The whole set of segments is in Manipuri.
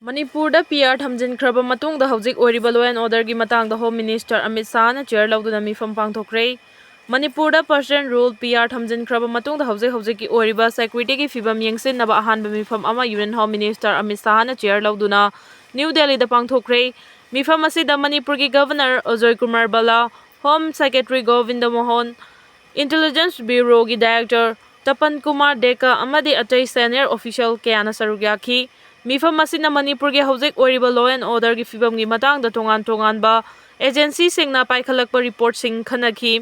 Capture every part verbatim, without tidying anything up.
ꯃꯅꯤꯄꯨꯔꯗ ꯄꯤ ꯑꯥꯔ ꯊꯝꯖꯤꯟꯈ꯭ꯔꯕ ꯃꯇꯨꯡꯗ ꯍꯧꯖꯤꯛ ꯑꯣꯏꯔꯤꯕ law and orderꯒꯤ ꯃꯇꯥꯡꯗ Home Minister ꯑꯃꯤꯠ ꯁꯥꯍꯅ chair ꯂꯧꯗꯨꯅ ꯃꯤꯐꯝ ꯄꯥꯡꯊꯣꯛꯈ꯭ꯔꯦ꯫ ꯃꯅꯤꯄꯨꯔꯗ personal rule, ꯄꯤ ꯑꯥꯔ ꯊꯝꯖꯤꯟꯈ꯭ꯔꯕ ꯃꯇꯨꯡꯗ ꯍꯧꯖꯤꯛ ꯍꯧꯖꯤꯛꯀꯤ ꯑꯣꯏꯔꯤꯕ securityꯒꯤ ꯐꯤꯕꯝ ꯌꯦꯡꯁꯤꯟꯅꯕ ꯑꯍꯥꯟꯕ ꯃꯤꯐꯝ ꯑꯃ Union Home Minister ꯑꯃꯤꯠ ꯁꯥꯍꯅ chair ꯂꯧꯗꯨꯅ ꯅ꯭ꯌꯨ ꯗꯦꯜꯂꯤꯗ ꯄꯥꯡꯊꯣꯛꯈ꯭ꯔꯦ꯫ ꯃꯤꯐꯝ ꯑꯁꯤꯗ ꯃꯅꯤꯄꯨꯔꯒꯤ Governor ꯑꯖꯣꯏ ꯀꯨꯃꯥꯔ ꯕꯂꯥ, Home Secretary Govinda Mohan, Intelligence Bureauꯒꯤ Director ꯇꯄꯟ Kumar ꯗꯦꯀꯥ ꯑꯃꯗꯤ ꯑꯇꯩ senior official ꯀꯌꯥꯅ ꯁꯔꯨꯛ ꯌꯥꯈꯤ꯫ ꯃꯤꯐꯝ ꯑꯁꯤꯅ ꯃꯅꯤꯄꯨꯔꯒꯤ ꯍꯧꯖꯤꯛ ꯑꯣꯏꯔꯤꯕ law and orderꯒꯤ ꯐꯤꯕꯝꯒꯤ ꯃꯇꯥꯡꯗ ꯇꯣꯉꯥꯟ ꯇꯣꯉꯥꯟꯕ agencyꯁꯤꯡꯅ ꯄꯥꯏꯈꯠꯂꯛꯄ reportꯁꯤꯡ ꯈꯟꯅꯈꯤ꯫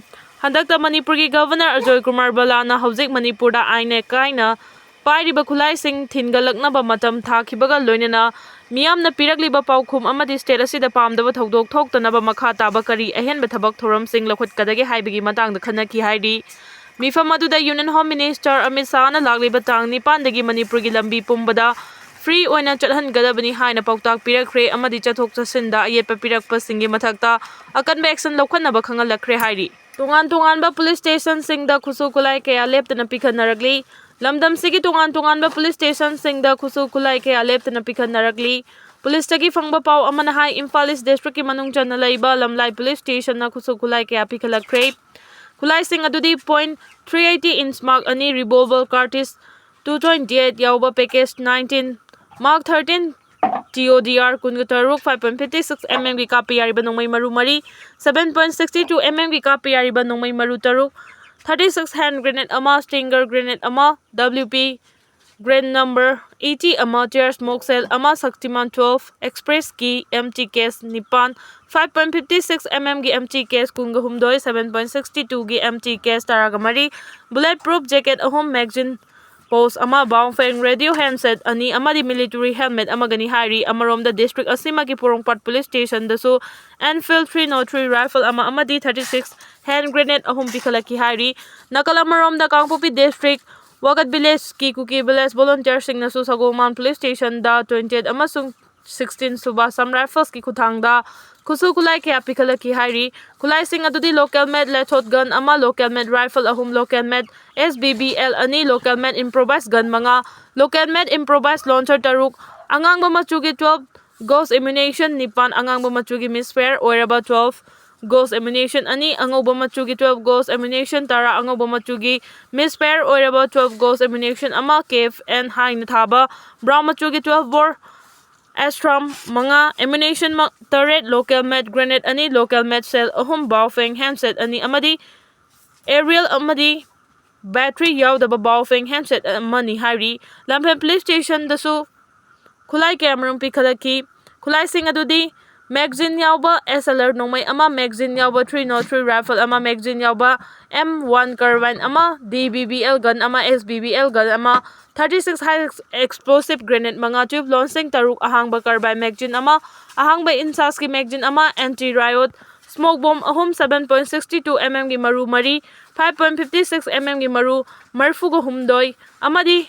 ꯍꯟꯗꯛꯇ ꯃꯅꯤꯄꯨꯔꯒꯤ Governor ꯑꯖꯣꯏ ꯀꯨꯃꯥꯔ ꯕꯂꯥꯅ ꯍꯧꯖꯤꯛ ꯃꯅꯤꯄꯨꯔꯗ ꯑꯥꯏꯟ ꯀꯥꯏꯅ ꯄꯥꯏꯔꯤꯕ ꯈꯨꯠꯂꯥꯏꯁꯤꯡ ꯊꯤꯟꯒꯠꯂꯛꯅꯕ ꯃꯇꯝ ꯊꯥꯈꯤꯕꯒ ꯂꯣꯏꯅꯅ ꯃꯤꯌꯥꯝꯅ ꯄꯤꯔꯛꯂꯤꯕ ꯄꯥꯎꯈꯨꯝ ꯑꯃꯗꯤ state ꯑꯁꯤꯗ ꯄꯥꯝꯗꯕ ꯊꯧꯗꯣꯛ ꯊꯣꯛꯇꯅꯕ ꯃꯈꯥ ꯇꯥꯕ ꯀꯔꯤ ꯑꯍꯦꯟꯕ ꯊꯕꯛ ꯊꯧꯔꯝꯁꯤꯡ ꯂꯧꯈꯠꯀꯗꯒꯦ ꯍꯥꯏꯕꯒꯤ ꯃꯇꯥꯡꯗ ꯈꯟꯅꯈꯤ ꯍꯥꯏꯔꯤ꯫ ꯃꯤꯐꯝ ꯑꯗꯨꯗ Union Home Minister ꯑꯃꯤꯠ ꯁꯥꯍꯅ ꯂꯥꯛꯂꯤꯕ ꯇꯥꯡ ꯅꯤꯄꯥꯟꯗꯒꯤ ꯃꯅꯤꯄꯨꯔꯒꯤ ꯂꯝꯕꯤ ꯄꯨꯝꯕꯗ free ꯑꯣꯏꯅ ꯆꯠꯍꯟꯒꯗꯕꯅꯤ ꯍꯥꯏꯅ ꯄꯥꯎꯇꯥꯛ ꯄꯤꯔꯛꯈ꯭ꯔꯦ ꯑꯃꯗꯤ ꯆꯠꯊꯣꯛ ꯆꯠꯁꯤꯟꯗ ꯑꯌꯦꯠꯄ ꯄꯤꯔꯛꯄꯁꯤꯡꯒꯤ ꯃꯊꯛꯇ ꯑꯀꯟꯕ action ꯂꯧꯈꯠꯅꯕ ꯈꯪꯍꯜꯂꯛꯈ꯭ꯔꯦ ꯍꯥꯏꯔꯤ꯫ ꯇꯣꯉꯥꯟ ꯇꯣꯉꯥꯟꯕ police stationꯁꯤꯡꯗ ꯈꯨꯠꯁꯨ ꯈꯨꯠꯂꯥꯏ ꯀꯌꯥ ꯂꯦꯞꯇꯅ ꯄꯤꯈꯠꯅꯔꯛꯂꯤ꯫ ꯂꯝꯗꯝꯁꯤꯒꯤ ꯇꯣꯉꯥꯟ ꯇꯣꯉꯥꯟꯕ police stationꯁꯤꯡꯗ ꯈꯨꯠꯁꯨ ꯈꯨꯠꯂꯥꯏ ꯀꯌꯥ ꯂꯦꯞꯇꯅ ꯄꯤꯈꯠꯅꯔꯛꯂꯤ꯫ Policeꯇꯒꯤ ꯐꯪꯕ ꯄꯥꯎ ꯑꯃꯅ ꯍꯥꯏ, ꯏꯝꯐꯥꯜ East districtꯀꯤ ꯃꯅꯨꯡ ꯆꯟꯅ ꯂꯩꯕ ꯂꯝꯂꯥꯏ police stationꯅ ꯈꯨꯠꯁꯨ ꯈꯨꯠꯂꯥꯏ ꯀꯌꯥ ꯄꯤꯈꯠꯂꯛꯈ꯭ꯔꯦ꯫ ꯈꯨꯠꯂꯥꯏꯁꯤꯡ ꯑꯗꯨꯗꯤ point three eighty inch Mark ꯑꯅꯤ revolver cartridge two twenty eight ꯌꯥꯎꯕ package nineteen, Mark thirteen T O D R ꯀꯨꯟꯒ ꯇꯔꯨꯛ, five point fifty six mmꯒꯤ ꯀꯥꯞꯄ ꯌꯥꯔꯤꯕ ꯅꯣꯡꯃꯩ ꯃꯔꯨ ꯃꯔꯤ, seven point sixty two mmꯒꯤ ꯀꯥꯞꯄ ꯌꯥꯔꯤꯕ ꯅꯣꯡꯃꯩ ꯃꯔꯨ ꯇꯔꯨꯛ, thirty six hand grenade ꯑꯃ, Stinger grenade ꯑꯃ, W P grenade number eighty ꯑꯃ, tear smoke shell ꯑꯃ, Shaktiman twelve expressꯀꯤ empty case ꯅꯤꯄꯥꯟ, five point fifty six mmꯒꯤ empty case ꯀꯨꯟꯒ ꯍꯨꯝꯗꯣꯏ, seven point sixty twoꯒꯤ empty case ꯇꯔꯥꯒ ꯃꯔꯤ, bullet proof jacket ꯑꯍꯨꯝ, magazine pouch ꯑꯃ, Baofeng radio handset ꯑꯅꯤ ꯑꯃꯗꯤ military helmet ꯑꯃꯒꯅꯤ ꯍꯥꯏꯔꯤ꯫ ꯑꯃꯔꯣꯝꯗ district ꯑꯁꯤꯃꯛꯀꯤ ꯄꯣꯔꯣꯝꯄꯥꯠ police stationꯗꯁꯨ Enfield three oh three rifle ꯑꯃ ꯑꯃꯗꯤ thirty six hand grenade ꯑꯍꯨꯝ ꯄꯤꯈꯠꯂꯛꯈꯤ ꯍꯥꯏꯔꯤ꯫ ꯅꯥꯀꯜ ꯑꯃꯔꯣꯝꯗ ꯀꯥꯡꯄꯣꯛꯄꯤ district ꯋꯥꯒꯠ villageꯀꯤ ꯀꯨꯀꯤ village volunteerꯁꯤꯡꯅꯁꯨ ꯁꯒꯣꯜꯕꯟ police stationꯗ twenty eight ꯑꯃꯁꯨꯡ sixteen ꯁꯨꯕ Assam Riflesꯀꯤ ꯈꯨꯠꯊꯥꯡꯗ ꯈꯨꯠꯁꯨ ꯈꯨꯠꯂꯥꯏ ꯀꯌꯥ ꯄꯤꯈꯠꯂꯛꯈꯤ ꯍꯥꯏꯔꯤ꯫ ꯈꯨꯠꯂꯥꯏꯁꯤꯡ ꯑꯗꯨꯗꯤ local made lathot gun ꯑꯃ, local made rifle ꯑꯍꯨꯝ, local made S B B L ꯑꯅꯤ, local made improvised gun ꯃꯉꯥ, local made improvised launcher ꯇꯔꯨꯛ, ꯑꯉꯥꯡꯕ ꯃꯆꯨꯒꯤ twelve gauge ammunition ꯅꯤꯄꯥꯟ, ꯑꯉꯥꯡꯕ ꯃꯆꯨꯒꯤ misfire ꯑꯣꯏꯔꯕ twelve gauge ammunition ꯑꯅꯤ, ꯑꯉꯧꯕ ꯃꯆꯨꯒꯤ twelve gauge ammunition ꯇꯔꯥ, ꯑꯉꯧꯕ ꯃꯆꯨꯒꯤ misfire ꯑꯣꯏꯔꯕ twelve gauge ammunition ꯑꯃ, cap and high ꯅ ꯊꯥꯕ brown ꯃꯆꯨꯒꯤ twelve bore ASTRAM ꯃꯉꯥ, ammunition ꯃ-, ꯇꯔꯦꯠ, local made grenade ꯑꯅꯤ, local made shell ꯑꯍꯨꯝ, Baofeng handset ꯑꯅꯤ ꯑꯃꯗꯤ aerial ꯑꯃꯗꯤ battery ꯌꯥꯎꯗꯕ Baofeng handset ꯑꯃꯅꯤ ꯍꯥꯏꯔꯤ꯫ ꯂꯝꯐꯦꯜ police station ꯗꯁꯨ ꯈꯨꯠꯂꯥꯏ ꯀꯌꯥꯃꯔꯨꯝ ꯄꯤꯈꯠꯂꯛꯈꯤ꯫ ꯈꯨꯠꯂꯥꯏꯁꯤꯡ ꯑꯗꯨꯗꯤ magazine ꯌꯥꯎꯕ S L R ꯅꯣꯡꯃꯩ ꯑꯃ, magazine ꯌꯥꯎꯕ three nought three rifle ꯑꯃ, magazine ꯌꯥꯎꯕ M one carbine ꯑꯃ, D B B L gun ꯑꯃ, S B B L gun ꯑꯃ, thirty six high explosive grenade ꯃꯉꯥ, tube launching ꯇꯔꯨꯛ, ꯑꯍꯥꯡꯕ carbine magazine ꯑꯃ, ꯑꯍꯥꯡꯕ INSAS ꯀꯤ magazine ꯑꯃ, anti riot smoke bomb ꯑꯍꯨꯝ, seven point six two mm ꯒꯤ ꯃꯔꯨ ꯃꯔꯤ, five point five six mm ꯒꯤ ꯃꯔꯨ ꯃꯔꯤꯐꯨꯒ ꯍꯨꯝꯗꯣꯏ ꯑꯃꯗꯤ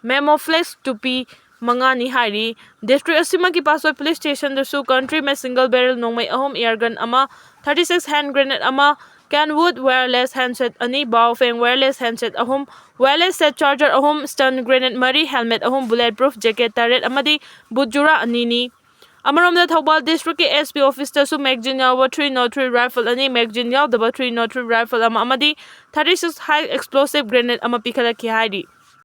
camouflage ꯇꯨꯄꯤ ꯃꯉꯥꯅꯤ ꯍꯥꯏꯔꯤ꯫ District ꯑꯁꯤꯃꯛꯀꯤ ꯄꯥꯠꯁꯣꯏ police station ꯗꯁꯨ country made single barrel ꯅꯣꯡꯃꯩ ꯑꯍꯨꯝ, air gun ꯑꯃ, thirty six hand grenade ꯑꯃ, Kenwood wireless handset ꯑꯅꯤ, Baofeng wireless handset ꯑꯍꯨꯝ, wireless set charger ꯑꯍꯨꯝ, stun grenade ꯃꯔꯤ, helmet ꯑꯍꯨꯝ, bullet proof jacket ꯇꯔꯦꯠ ꯑꯃꯗꯤ boot ꯖꯨꯔꯥ ꯑꯅꯤꯅꯤ꯫ ꯑꯃꯔꯣꯝꯗ ꯊꯧꯕꯥꯜ district ꯀꯤ S P office ꯇꯁꯨ magazine ꯌꯥꯎꯕ three nought three rifle ꯑꯅꯤ, magazine ꯌꯥꯎꯗꯕ three nought three rifle ꯑꯃ ꯑꯃꯗꯤ thirty six high explosive grenade ꯑꯃ ꯄꯤꯈꯠꯂꯛꯈꯤ ꯍꯥꯏꯔꯤ꯫